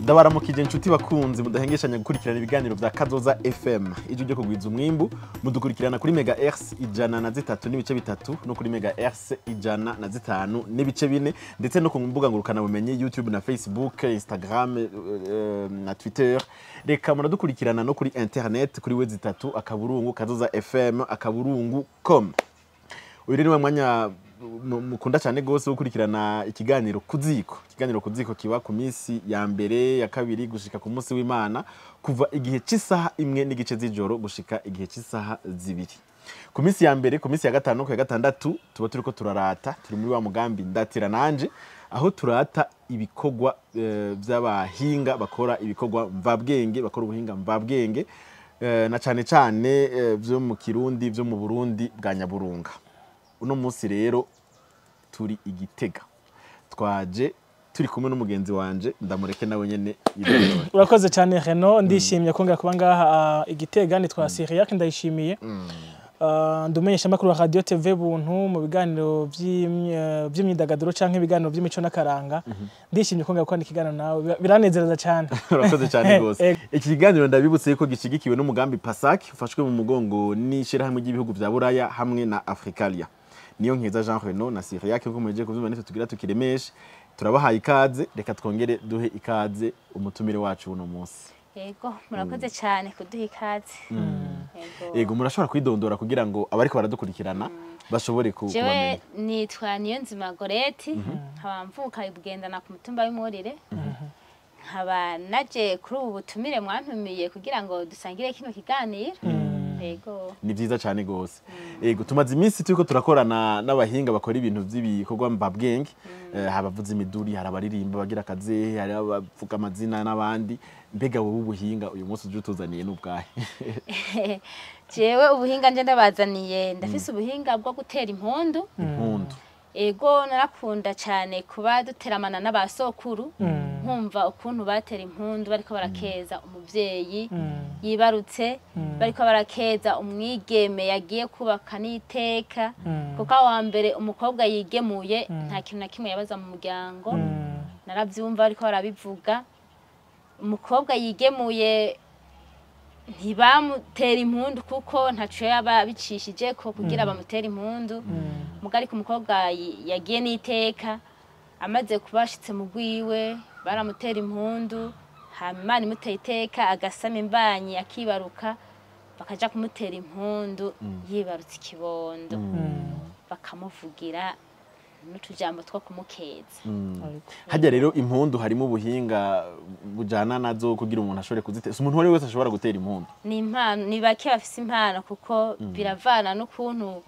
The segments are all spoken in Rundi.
Ndabaramukije inshuti bakunzi mudahengeshanya gukurikirana ibiganiro vya Kazoza FM ijwi ryo kugwiza umwimbu. Mudukurikirana kuri Mega Hertz 103.3 no kuri Mega Hertz 105.4, ndetse no ku mbuga ngurukana bumenyi YouTube na Facebook, Instagram na Twitter. Reka muradukurikirana no kuri internet kuri wezi3 akaburungu Kazoza FM akaburungu com. Uyu ni mwanya mukunda cyane gose gukurikirana ikiganiro kuziko. Ikiganiro kuziko kiba ku minsi ya mbere, ya kabiri gushika ku munsi w'Imana, kuva igihe cy'isaha 1:15 z'ijoro gushika igihe cy'isaha 2. Ku minsi ya mbere, ku minsi ya gatanu, ku ya gatandatu tuba turiko turarata, turi muri wa mugambi ndatira nanje, aho turata ibikorwa by'abahinga bakora ibikorwa mvabwenge, bakora ubuhinga mvabwenge, na cyane cyane byo mu Kirundi, byo mu Burundi bwa Nyaburunga. Uno munsi rero turi igitega, twaje turi kumwe n'umugenzi wanje, ndamureke nawe nyene yidondore. Urakoze cyane Reno, ndishimye ko ngakuba ngaha igitega. Nitwa Cyriaque Ndayishimiye, ndumenyesha makuru wa Radio TV Buntu mu biganiro vy'imyidagaduro canke ibiganiro vy'imico n'akaranga. Ndishimye ko ngakuba ikiganiro nawe, biranezereza cyane. Urakoze cyane gose. Iki kiganiro ndabibutse yuko gishigikiwe n'umugambi PASAC ufashwe mu mugongo n'ishirahamwe ry'ibihugu vya Buraya hamwe na Africalia. Niyo nkeza Jean Reno na Cyriaque nko muhejeje kuvyumva, nitwe tugira tukiremeshe, turabahaye ikaze. Reka twongere duhe ikaze umutumire wacu uno munsi. Yego, murakoze cyane kuduha ikaze. Yego, murashobora kwidondora kugira ngo abariko baradukurikirana bashobore kubamenya. Jewe nitwa Niyonzima Goreti, nkaba mvuka ibugendana ku mutumba w'Imurire. Nkaba naje kuri ubu butumire mwantumiye kugira ngo dusangire kino kiganiro. Yego. Ni vyiza cyane gose. Yego, tumaze iminsi turiko turakorana n'abahinga bakora ibintu by'ibikorwa mbabwenge, habavuza imiduri, hari abaririmba bagira akazehe, hari abavuga amazina n'abandi. Mbega wowe ubuhinga uyu munsi uje utuzaniye n'ubwahe? Jewe ubuhinga nje ndabazaniye, ndafise ubuhinga bwo gutera impundu. Impundu. Ego, narakunda cyane kuba duteramana n'abasokuru, nkumva ukuntu batera impundu bariko barakeza umuvyeyi yibarutse, bariko barakeza umwigeme yagiye kubaka n'iteka, kuko wa mbere umukobwa yigemuye nta kintu na kimwe yabaza mu muryango. Naravyumva bariko barabivuga, umukobwa yigemuye ntibamutera impundu kuko ntaco yaba bicishije ko kugira bamutere impundu. Mugari ku mukobwa yagiye n'iteka amaze kubashitse mu gwiwe baramutera impundu, hama Imana imuteye iteka agasama imbanyi akibaruka, bakaja kumutera impundu yibarutse ikibondo, bakamuvugira n'utujambo two kumukeza. Hajya rero impundu harimo ubuhinga bujana nazo kugira umuntu ashobore kuzitera. Umuntu wari wese ashobora gutera impundu? Ni impano, ni bake bafise impano kuko biravana n'ukuntu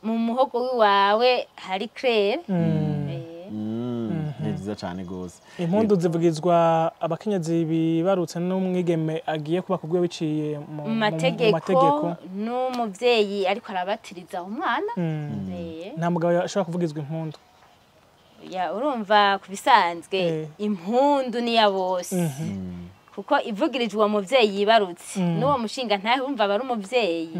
mu muhogo wawe hari clair. Ni vyiza cyane gose. Impundu zivugizwa abakenyezi bibarutse n'umwigeme agiye kuba kubwe biciye mu mategeko n'umuvyeyi ariko arabatiriza umwana. Nta mugabo ashobora kuvugizwa impundu. Ya, urumva kubisanzwe impundu ni ya bose, kuko ivugirijwe uwo muvyeyi yibarutse n'uwo mushinga ntahe urumva bari umuvyeyi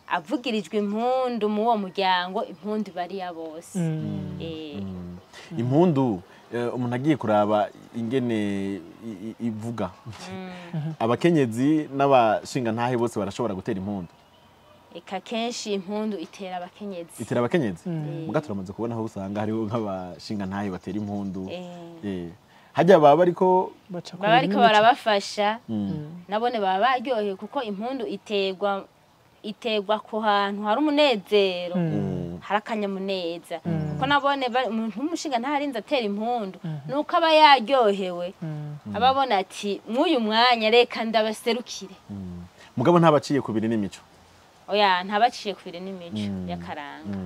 avugirijwe impundu mu uwo muryango, impundu bari ya bose. Impundu umuntu agiye kuraba ingene ivuga, abakenyezi n'abashinga ntahe bose barashobora gutera impundu. Eka kenshi impundu itera abakenyezi. Itera abakenyezi? Muga turamaze kubona aho usanga hariho nk'abashinga ntahe batera impundu. Hajya baba ariko barabafasha, nabone baba baryohewe kuko impundu iterwa ku hantu hari umunezero, hari akanyamuneza. Kuko nabone umuntu w'umushinga ntarinze atera impundu nuko aba yaryohewe, ababona ati mw'uyu mwanya reka ndabaserukire. Mugabo ntabaciye kubiri n'imico. Oya, ntabaciye kubiri n'imico y'akaranga.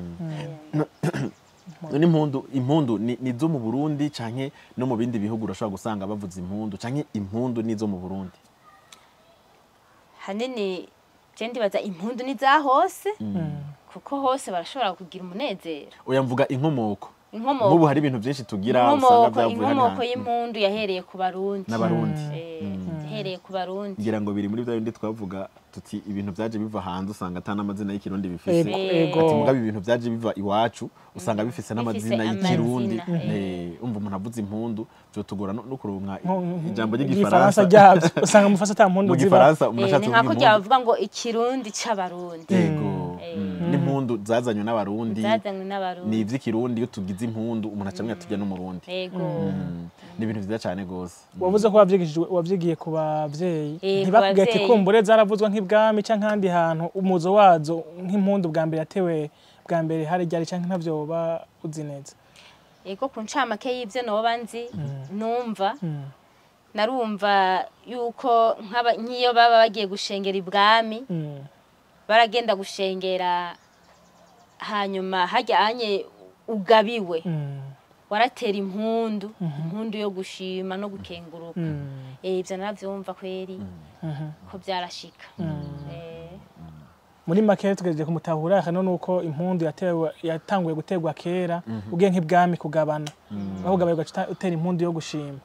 None impundu ni zo mu Burundi canke no mu bindi bihugu urashobora gusanga bavuza impundu, canke impundu ni zo mu Burundi? Hanini je ndibaza impundu ni za hose, kuko hose barashobora kugira umunezero. Oya, mvuga inkomoko. Nk'ubu hari ibintu byinshi tugira usanga byavuye. Inkomoko y'impundu yahereye ku Barundi. N'abarundi. Yahereye ku Barundi. Ngira ngo biri muri bya bindi twavuga tuti ibintu byaje biva hanze usanga ata n'amazina y'ikirundi bifise. Ati mugabe ibintu byaje biva iwacu usanga bifise n'amazina y'ikirundi. Umva umuntu avuze impundu byotugora no kuronka ijambo ry'igifaransa ryabyo, usanga mufasa ata mpundu ziba. Mu gifaransa umuntu ashatse kuvuga impundu. Ni nka bavuga ngo ikirundi c'abarundi. Yego. N'impundu zazanywe n'abarundi. Zazanywe n'abarundi. Ni ivy'ikirundi, iyo tugize impundu umuntu acamwe atujya no mu Burundi. Yego. Ni ibintu vyiza cyane gose. Wavuze ko wavyigiye ku bavyeyi, ntibakubwiye ati kumbure zaravuzwa nk'ibwami canke ahandi hantu, umuzo wazo nk'impundu bwa mbere yatewe bwa mbere hari ryari, canke ntavyo woba uzi neza? Yego, ku ncamake y'ivyo noba nzi, numva narumva yuko nk'iyo baba bagiye gushengera ibwami, baragenda gushengera, hanyuma hajyanye ugabiwe waratera impundu, impundu yo gushima no gukenguruka. Ivyo naravyumva kweri ko byarashika. Muri make tugejeje kumutahura hano nuko impundu yatanguye gutegwa kera, ugiye nk'ibwami kugabana, aho ugabaye ugaca utera impundu yo gushima.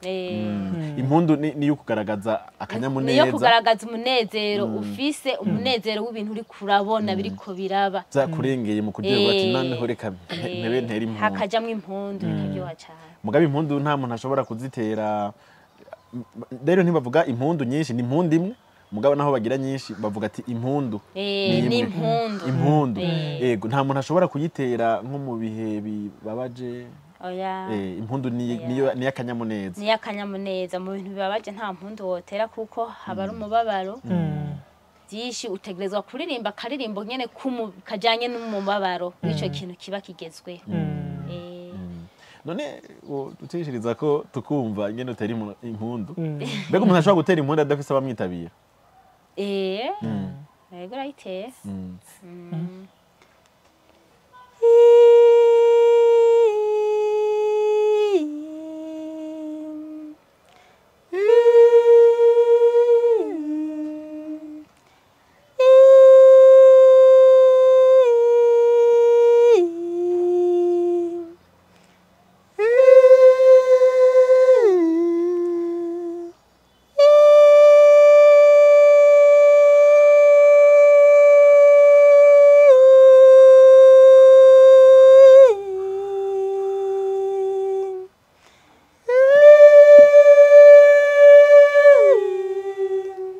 Impundu ni yo kugaragaza akanyamuneza, ni yo kugaragaza umunezero ufise, umunezero w'ibintu uri kurabona biriko biraba, byakurengeye mu kuryoherwa, ati noneho reka ntebe ntere impundu, hakajamwo impundu bikaryoha cyane. Mugabe impundu nta muntu ashobora kuzitera, rero ntibavuga impundu nyinshi, ni impundu imwe. Mugabo naho bagira nyinshi bavuga ati impundu ni impundu. Impundu. Yego, nta muntu ashobora kuyitera nko mu bihe bibabaje. Oya. Impundu niyo ni akanyamuneza. Ni akanyamuneza mu bintu bibabaje nta mpundu wotera, kuko haba ari umubabaro. Byinshi utegerezwa kuririmba akaririmbo nyene kajanye n'umubabaro w'ico kintu kiba kigezweho. None utishiriza ko tukumva ingene utera impundu. Mbega umuntu ashobora gutera impundu adafise abamwitabira? Yego, urayitera.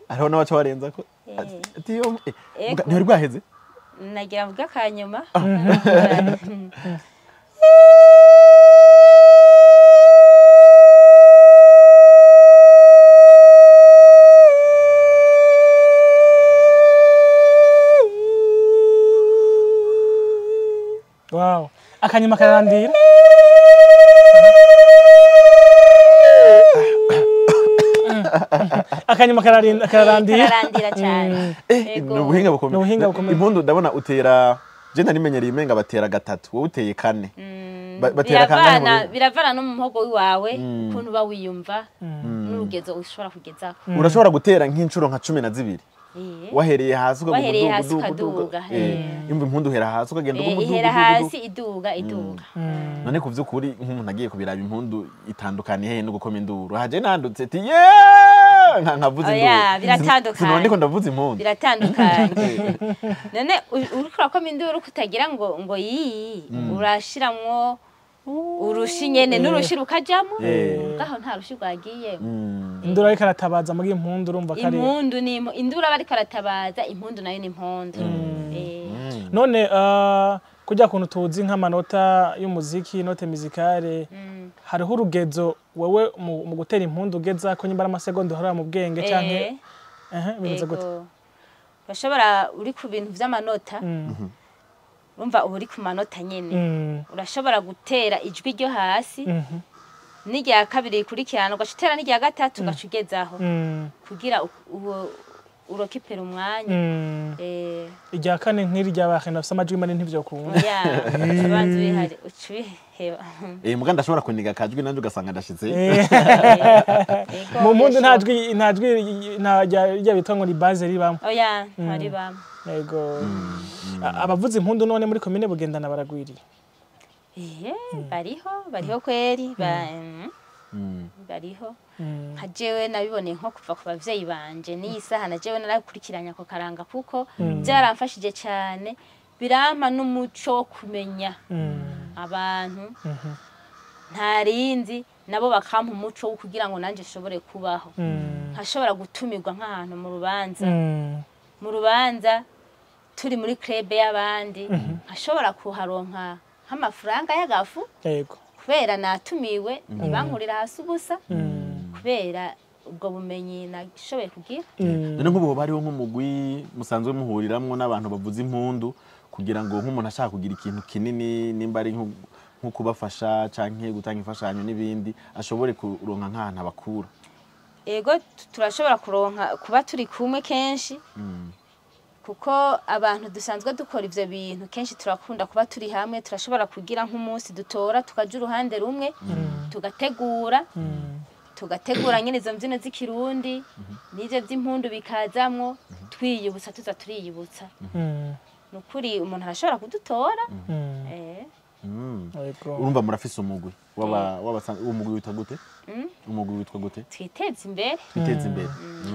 Hariho n'abaca barenza ko ati yo ntihari bwaheze, nagira mvuga akanyuma. Wow, akanyuma kararandira. Akanyuma kararandira. Kararandira cyane. Ni ubuhinga bukomeye. Impundu ndabona utera, je narimenyereye imenga batera gatatu, wowe uteye kane. Batera kangahe? Biravana no mu muhogo wawe ukuntu uba wiyumva n'urugezo ushobora kugezako. Urashobora gutera nk'inshuro nka 12. Wahereye hasi ukaduga. Imva impundu uhera hasi ukagenda uduga. Ihera hasi iduga iduga. None ku vy'ukuri nk'umuntu agiye kubiraba impundu itandukaniye hehe no gukoma induru? Haje nandutse ati ye nkavuza induru. Oya, biratandukanye. Sinone ndiko ndavuza impundu. Biratandukanye. None uriko urakoma induru kutagira ngo yi urashiramwo urushi nyene n'urushi rukajamo, ngaho nta rushi rwagiye. Induru ariko aratabaza muri impundu, urumva kare. Impundu ni induru ariko aratabaza, impundu nayo ni impundu. None kujya kuntu tuzi nk'amanota y'umuziki, note musicale, hariho urugezo wewe mu gutera impundu ugeza ko nyimba amasegonda uhora mu bwenge canke bimeze gute? Bashobora uri ku bintu vy'amanota, urumva uba uri ku manota nyene, urashobora gutera ijwi ryo hasi n'irya kabiri rikurikirana, ugaca utera n'irya gatatu ugaca ugezaho, kugira urokipera umwanya. Irya kane nk'iri ry'abahenda bafise amajwi manini ntivyokunda. Oya, ubanza ubihari uca ubiheba. Muga ndashobora kuniga akajwi nanje ugasanga ndashitse. Ego, Mu mpundu nta birashoboka. jwi, nta jwi, nta rya bitwa ngo ni base ribamwo. Oya, ntaribamo. Yego. Abavuza impundu none muri komine Bugendana baragwiriye? Iye, bariho kweri, bariho. Nka jewe nabiboneye nko kuva ku bavyeyi banje n'iyi saha, na jewe narakurikiranye ako karanga kuko byaramfashije cyane, birampa n'umuco wo kumenya abantu ntarinzi, nabo bakampa umuco wo kugira ngo nanjye nshobore kubaho, nkashobora gutumirwa nk'ahantu mu rubanza, mu rubanza turi muri club y'abandi, nkashobora kuharonka nk'amafaranga y'agafu kubera natumiwe, ntibankurira hasi ubusa, kubera ubwo bumenyi nashoboye kugira. None nk'ubu hoba hariho nk'umugwi musanzwe muhuriramwo n'abantu bavuza impundu, kugira ngo nk'umuntu ashaka kugira ikintu kinini, nimba ari nko kubafasha canke gutanga imfashanyo n'ibindi, ashobore kuronka nk'ahantu abakura? Ego, turashobora kuronka kuba turi kumwe kenshi, kuko abantu dusanzwe dukora ivyo bintu kenshi turakunda kuba turi hamwe. Turashobora kugira nk'umunsi dutora tukaja uruhande rumwe, tugategura nyene izo mbyino z'ikirundi n'ivyo vy'impundu bikazamwo, twiyibutsa, tuza turiyibutsa. Ni ukuri umuntu arashobora kudutora. Urumva murafise umugwi uwo mugwi witwa gute? Umugwi witwa gute? Twiteze imbere. Twiteze imbere.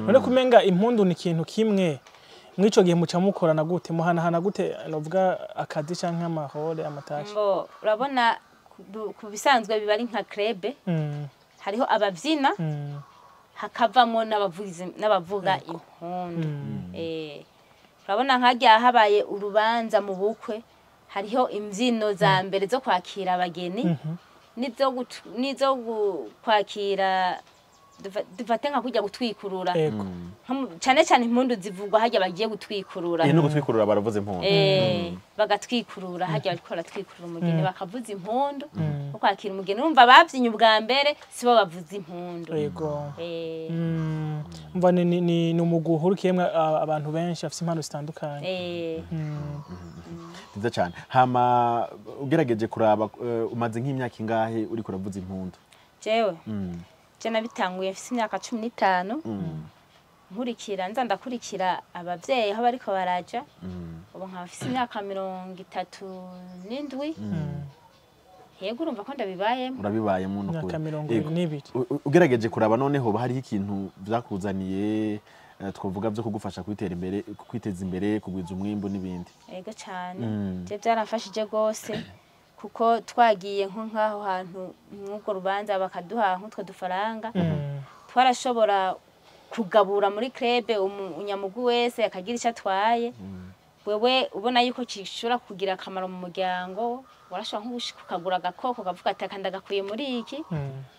None kumenga impundu ni ikintu kimwe, mw'ico gihe muca mukorana gute, muhanahana gute, novuga akazi canke amahore amatashi? Mbo urabona ku bisanzwe biba ari nka club, hariho abavyina, hakavamo n'abavuga impundu. Urabona nkarya habaye urubanza mu bukwe, hariho imbyino za mbere zo kwakira abageni n'izo kwakira, dufate nka kujya gutwikurura. Cane cane impundu zivugwa harya bagiye gutwikurura. No gutwikurura baravuza impundu. Bagatwikurura harya bariko baratwikurura umugeni, bakavuza impundu no kwakira umugeni. Urumva abavyinnye ubwa mbere sibo bavuza impundu. Umva ni umugwi uhurikiyemwo abantu benshi bafise impano zitandukanye. Nziza cyane. Hama ugerageje kuraba, umaze nk'imyaka ingahe uriko uravuza impundu? Jewe, je nabitanguye mfise imyaka 15, nkurikira, nza ndakurikira abavyeyi aho bariko baraja. Ubu nkaba mfise imyaka 37. Yego, urumva ko ndabibayemo. Urabibayemo Imyaka nukuri. mirongo n'ibiri. Ugerageje kuraba none hoba hariho ikintu vyakuzaniye, twovuga vyo kugufasha kwitera imbere, kwiteza imbere, kugwiza umwimbu n'ibindi? Yego cane. Je byaramfashije rwose, kuko twagiye nko nk'aho hantu mw'urwo rubanza bakaduha nk'utwo dufaranga, twarashobora kugabura muri club, umunyamugu wese akagira icyo atwaye. Wewe ubona yuko gishobora kugira akamaro mu muryango, warashobora nko gushika ukagura agakoko, ukavuga ati aka ndagakuye muri iki.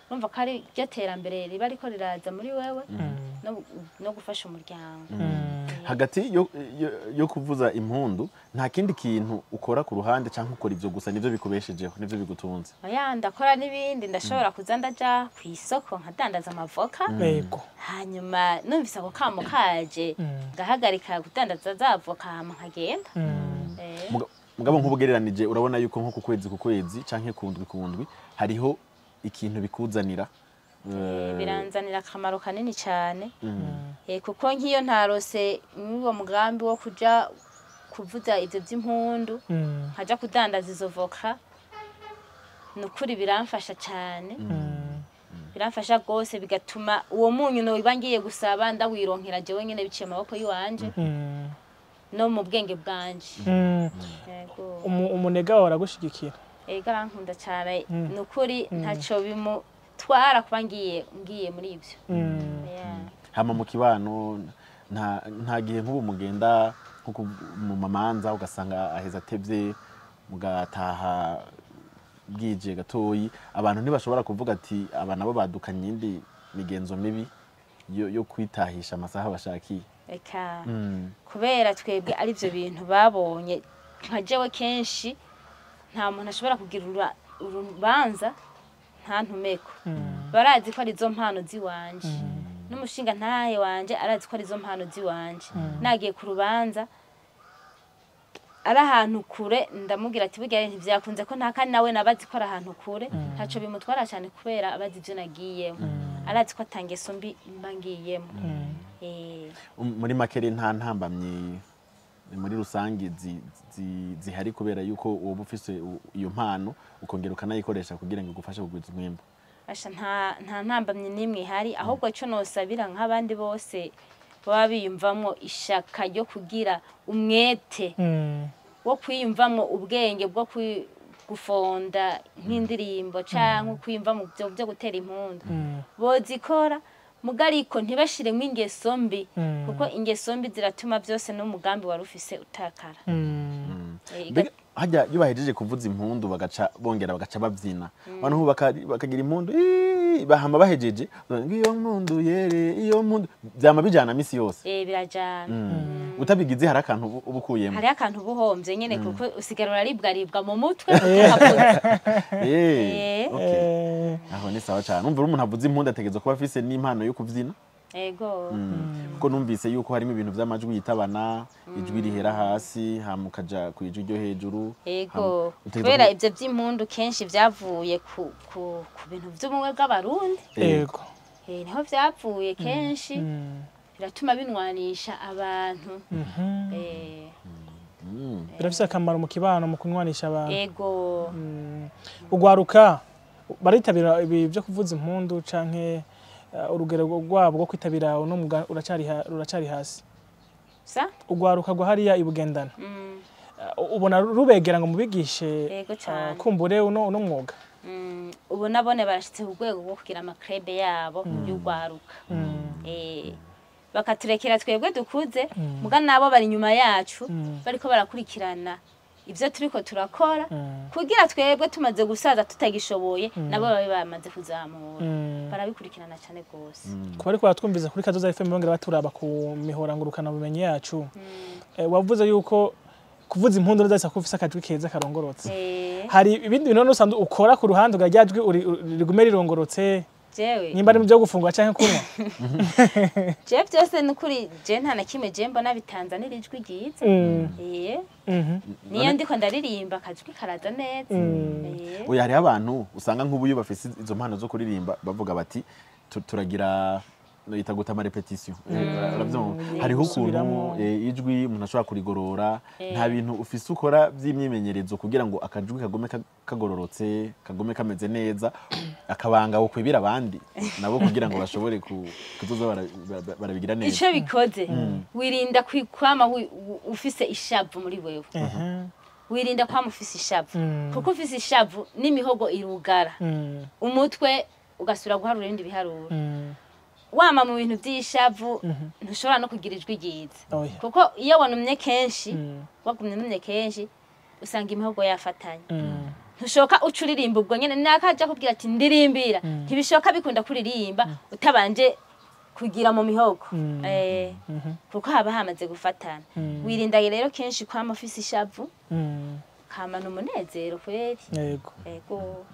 Urumva ko ari ryo terambere riba riko riraza muri wewe no gufasha umuryango. Hagati yo kuvuza impundu, nta kindi kintu ukora ku ruhande, canke ukora ivyo gusa, nivyo bikubeshejeho, nivyo bigutunze? Oya, ndakora n'ibindi. Ndashobora kuza ndaja ku isoko nkadandaza amavoka. Hanyuma numvise ako kamo kaje, ngahagarika kudandaza za voka, hama nkagenda. Mugabo nk'ubugereranije, urabona yuko nko ku kwezi canke ku ndwi ku ndwi hariho ikintu bikuzanira? Biranzanira akamaro kanini cyane. Kuko nk'iyo ntarose mw'uwo mugambi wo kuja kuvuza ivyo vy'impundu, nkaja kudandaza izo voka, ni ukuri biramfasha cyane. Biramfasha rwose, bigatuma uwo munyu noba ngiye gusaba ndawironkera jewe nyene biciye amaboko y'iwanje no mu bwenge bwanje. Yego. Umunega wawe aragushigikira? Ego, arankunda cyane. Ni ukuri ntaco bimutwara kuba ngiye muri ivyo. Yeah. Hama mu kibano nta gihe nk'ubu mugenda nko mu mamanza, ugasanga aheza atevye, mugataha bwije gatoyi, abantu ntibashobora kuvuga ati aba nabo badukanye indi migenzo mibi yo kwitahisha amasaha bashakiye? Eka. Kubera twebwe ari byo bintu babonye, nka jewe kenshi nta muntu ashobora kugira urubanza nta ntumeko. Barazi ko ari zo mpano ziwanje. N'umushinga ntahe wanje arazi ko arizo mpano ziwanje. Nagiye ku rubanza ari ahantu kure, ndamubwira ati burya ntivyakunze ko nta kandi nawe nabazi ko ari ahantu kure, ntaco bimutwara cyane kubera abazi ivyo nagiyemo, arazi ko atangeso mbi mba ngiyemo. Muri make nta ntambamyi muri rusange zihari kubera yuko woba ufise iyo mpano ukongera ukanayikoresha kugira ngo igufashe kugwiza umwimbu. Basha nta ntambamyi n'imwe ihari, ahubwo ico nosabira nk'abandi bose baba biyumvamwo ishaka ryo kugira umwete wo kwiyumvamwo ubwenge bwo gufonda nk'indirimbo canke kwiyumvamwo byo gutera impundu, bozikora mugariko ntibashiremwo ingeso mbi, kuko ingeso mbi ziratuma byose n'umugambi wari ufise utakara. Hajya iyo bahejeje kuvuza impundu bagaca bongera bagaca babyina, abantu bakagira impundu bahama bahejeje iyo mpundu yere iyo mpundu byama bijana misi yose. Birajana. Utabigize hari akantu ubukuyemo, hari akantu ubuhombye nyene, kuko usigara uraribwaribwa mu mutwe. Aho ni sawa cyane. Umva umuntu avuza impundu ategerezwa kuba afise n'impano yo kubyina. Ego. Kuko numvise yuko harimo ibintu by'amajwi yitabana, ijwi rihera hasi hama ukaja ku ijwi ryo hejuru. Ego. Kubera ivyo by'impundu kenshi vyavuye ku bintu by'ubumwe bw'abarundi. Ego. Niho vyavuye kenshi, biratuma binwanisha abantu. Birafise akamaro mu kibano mu kunwanisha abantu. Ego. Ugwaruka baritabira ibi byo kuvuza impundu canke urugero rwabo rwo kwitabira uno mwuga uracari hasi? Sa? Ugwaruka rwa hariya ibugendana. Ubona rubegera ngo mubigishe kumbure uno mwuga? Ubu nabone barashitse ku rwego rwo kugira amakrebe yabo y'ugwaruka. Bakaturekera twebwe dukuze, muga nabo bari inyuma yacu bariko barakurikirana ivyo turiko turakora, kugira twebwe tumaze gusaza tutagishoboye nabo babe bamaze kuzamura. Barabikurikirana cyane gose. Kuba ariko baratwumviza kuri Kazoza FM bongera baturaba ku mihora ngurukana bumenyi yacu. Wavuze yuko kuvuza impundu neza ko ufise akajwi keza karongorotse. Hari ibindi bintu usanzwe ukora ku ruhande ugaryajwi rigume rirongorotse? Jewe nimba ari mu byo gufungwa canke kunywa? Je byose nukuri je nta na kimwe je mbona bitanzanira ijwi ryiza. Niyo ndiko ndaririmba akajwi karaza neza. Oya, hariho abantu usanga nk'ubu iyo bafise izo mpano zo kuririmba bavuga bati turagira yita guta ama repetition. Hariho ukuntu ijwi umuntu ashobora kurigorora, nta bintu ufise ukora by'imyimenyerezo kugira ngo akajwi kagome kagororotse, kagome kameze neza, akabanga ukwibira abandi nabo kugira ngo bashobore kuzoza barabigira neza. Ico bikoze wirinda kwama ufise ishavu muri wewe. Wirinda kwama ufise ishavu, kuko ufise ishavu n'imihogo irugara, umutwe ugasubira guharura ibindi biharuro. Wama mu bintu by'ishavu ntushobora no kugira ijwi ryiza, kuko iyo wanumye kenshi, wagumye unumye kenshi usanga imihogo yafatanye. Ntushoka uca uririmba ubwo nyene nakaja kubwira ati ndirimbira, ntibishoka bikunda kuririmba utabanje kugira mu mihogo, kuko haba hamaze gufatana. Wirinda rero kenshi kwama ufise ishavu, kamana umunezero kweri. Yego. Ego.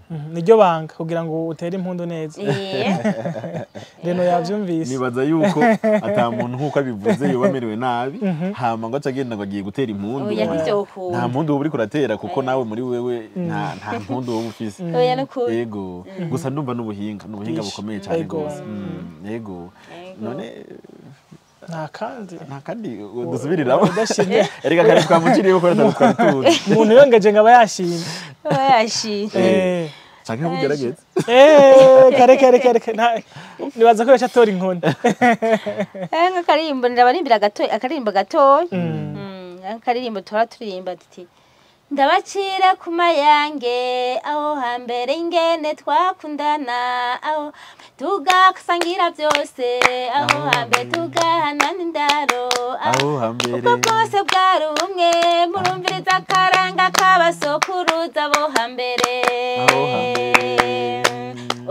Niryo banga kugira ngo utere impundu neza. Reno yavyumvise. Nibaza yuko ata muntu nkuko abivuze yoba amerewe nabi, hama ngo acagenda ngo agiye gutera impundu. Nta mpundu woba uriko uratera kuko nawe muri wewe nta mpundu woba ufise. Yego. Gusa ndumva n'ubuhinga, n'ubuhinga bukomeye cyane gose. Yego. None nta kandi dusubiriramo. Erega kare twamuciriye ko twari tuzi. Umuntu yongeje ngo aba yashimye. Yashimye. Canke ugerageze. Kare nibaza ko yacatora inkoni. Nk'akaririmbo ndabarimbira gato, akaririmbo gato. Akaririmbo tora turirimba tuti ndabacira ku mayange aho hambere ingene twakundana, aho tugasangira byose, aho hambere tugahana n'indaro, aho hambere ubwo bwose bwari ubumwe, murumviriza akaranga k'abasokuruza bo hambere, aho hambere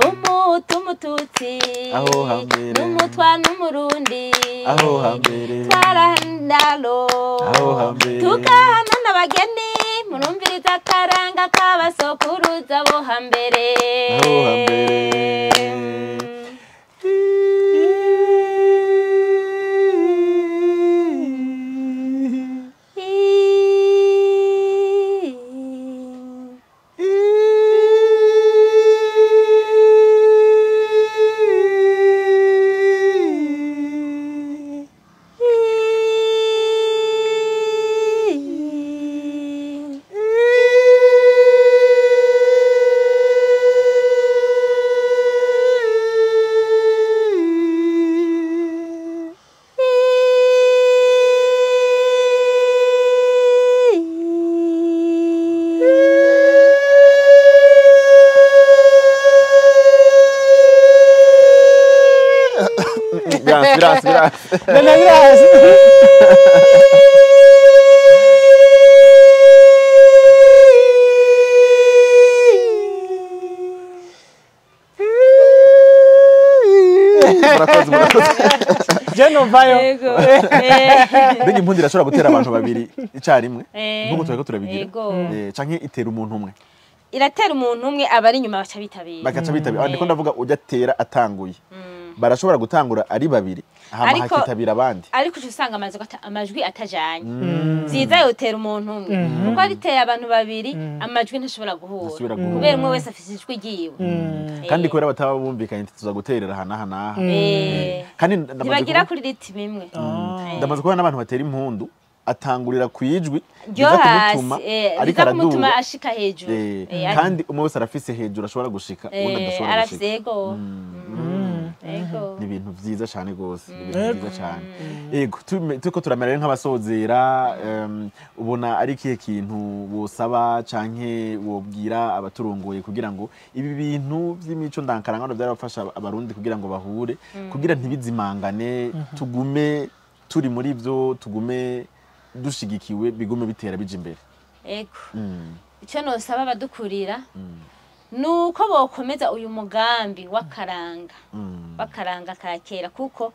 umuhutu umututsi, aho hambere n'umutwa n'umurundi, aho hambere twarahandaro, aho hambere tugahana n'abageni, murumviriza akaranga k'abasokuruza bo hambere, aho hambere. Birasi birasi. Nana birasi. Murakoze murakoze. Je numvayo. Yego. Mbega impundu irashobora gutera abantu babiri icyarimwe Eh. nk'uko turiko turabigira? Yego. Canke itera umuntu umwe? Iratera umuntu umwe, abari inyuma baca bitabira. Bagaca bitabira. Ah, ndiko ndavuga ujya atera atanguye, barashobora gutangura ari babiri hama hakitabira abandi. Ariko uca usanga amajwi atajanye. Vyiza yotera umuntu umwe, kuko ariteye abantu babiri amajwi ntashobora guhura, Ntasubira guhura. kubera umwe wese afise ijwi ryiwe. Kandi kubera bataba bumvikanye ati tuza guterera aha n'aha n'aha. Kandi ntibagira kuri ritime imwe. Ndamaze kubona n'abantu batera impundu atangurira ku ijwi ryo riza hasi, kumutuma ariko riza kumutuma araduga. Ashika hejuru. Kandi umwe wese arafise hejuru ashobora gushika, uwundi adashobora arafise gushika. Yego. Yego. Ni ibintu vyiza cane gose, ni ibintu Yego. vyiza cane. Yego, turiko turamera rero nk'abasozera, ubona ari ikihe kintu wosaba canke wobwira abaturongoye kugira ngo ibi bintu vy'imico ndankarangano byarabafasha abarundi kugira ngo bahure, kugira ntibizimangane, tugume turi muri vyo, tugume dushigikiwe, bigume bitera bija imbere? Yego. Icyo nosaba abadukurira nuko bokomeza uyu mugambi w'akaranga, w'akaranga ka kera, kuko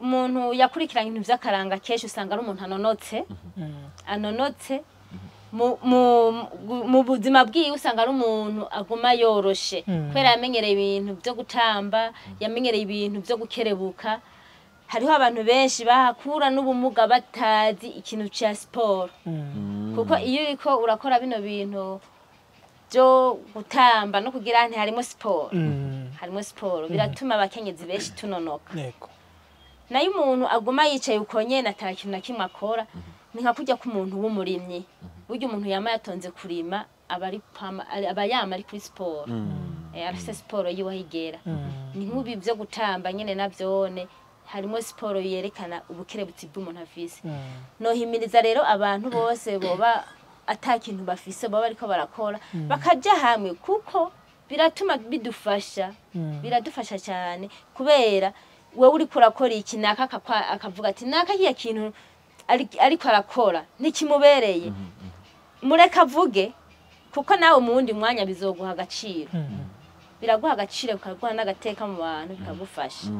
umuntu yakurikiranye ibintu vy'akaranga kenshi usanga ari umuntu anonotse, anonotse mu buzima bwiwe, usanga ari umuntu aguma yoroshe kubera yamenyereye ibintu byo gutamba, yamenyereye ibintu byo gukerebuka. Hariho abantu benshi bahakura n'ubumuga batazi ikintu ca siporo, kuko iyo uriko urakora bino bintu byo gutamba no kugira nti harimo siporo, harimo siporo, biratuma abakenyezi benshi tunonoka. Yego. Nayo umuntu aguma yicaye uko nyene ata kintu na kimwe akora, ni nka kurya k'umuntu w'umurimyi. Burya umuntu yama yatonze kurima aba ari aba yama ari kuri siporo. Arafise siporo yiwe aho igera. Ni nk'ubi byo gutamba nyene navyone harimo siporo yerekana ubukerebutsi bw'umuntu afise. Nohimiriza rero abantu bose boba ata kintu bafise baba bariko barakora, bakaja hamwe, kuko biratuma bidufasha, biradufasha cyane, kubera wewe uriko urakora iki naka akavuga ati naka kiya kintu ariko arakora ntikimubereye, mureka avuge, kuko nawe mu wundi mwanya bizoguha agaciro, biraguha agaciro, bikaguha n'agateka mu bantu, bikagufasha.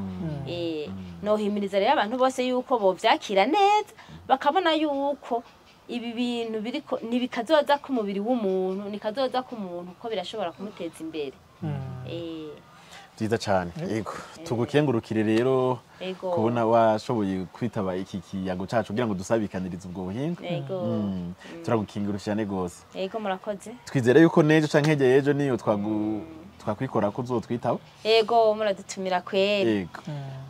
Nohimiriza rero abantu bose yuko bovyakira neza, bakabona yuko ibi bintu biriko ntibikazoza ku mubiri w'umuntu, nikazoza ku muntu, ko birashobora kumuteza imbere. Vyiza cane. Yego, tugukengurukire rero Yego. kubona washoboye kwitaba iki kiyago cacu kugira ngo dusabikanirize ubwo buhinga. Yego. Turagukengurukira cyane gose. Yego, murakoze. Twizere yuko nejo canke hirya y'ejo niyo twakwikora ko uzotwitaba. Yego, muradutumira kweri. Yego.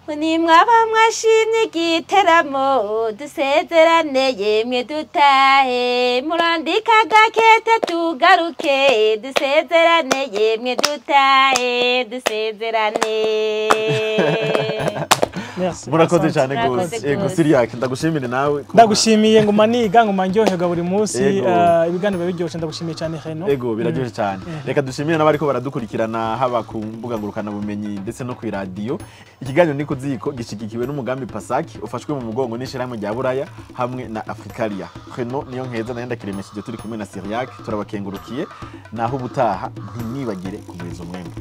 Ni mwaba mwashimye igiteramo, dusezerane yemwe dutahe, murandika agakete tugaruke, dusezerane yemwe dutahe, dusezerane. Merci. Murakoze Asante. cyane Murakoze gose. Yego, gose. Siriak, ndagushimire nawe Ndagushimiye, nguma niga, nguma ndyoherwa buri munsi. Yego. Ibiganiro biba biryoshye, ndagushimiye cyane Reno. Ego, biraryoshye cyane. Reka dushimire n'abariko baradukurikirana haba ku mbuga ngurukanabumenyi ndetse no ku iradiyo. Ikiganiro ni Kuziko gishigikiwe n'umugambi Pasaki ufashwe mu mugongo n'ishirahamwe rya Buraya hamwe na Africalia. Reno niyo nkeza nayo ndakiremesheje turi kumwe na Siriak, turabakengurukiye. Naho ubutaha, ntimwibagire kugwiza umwembe.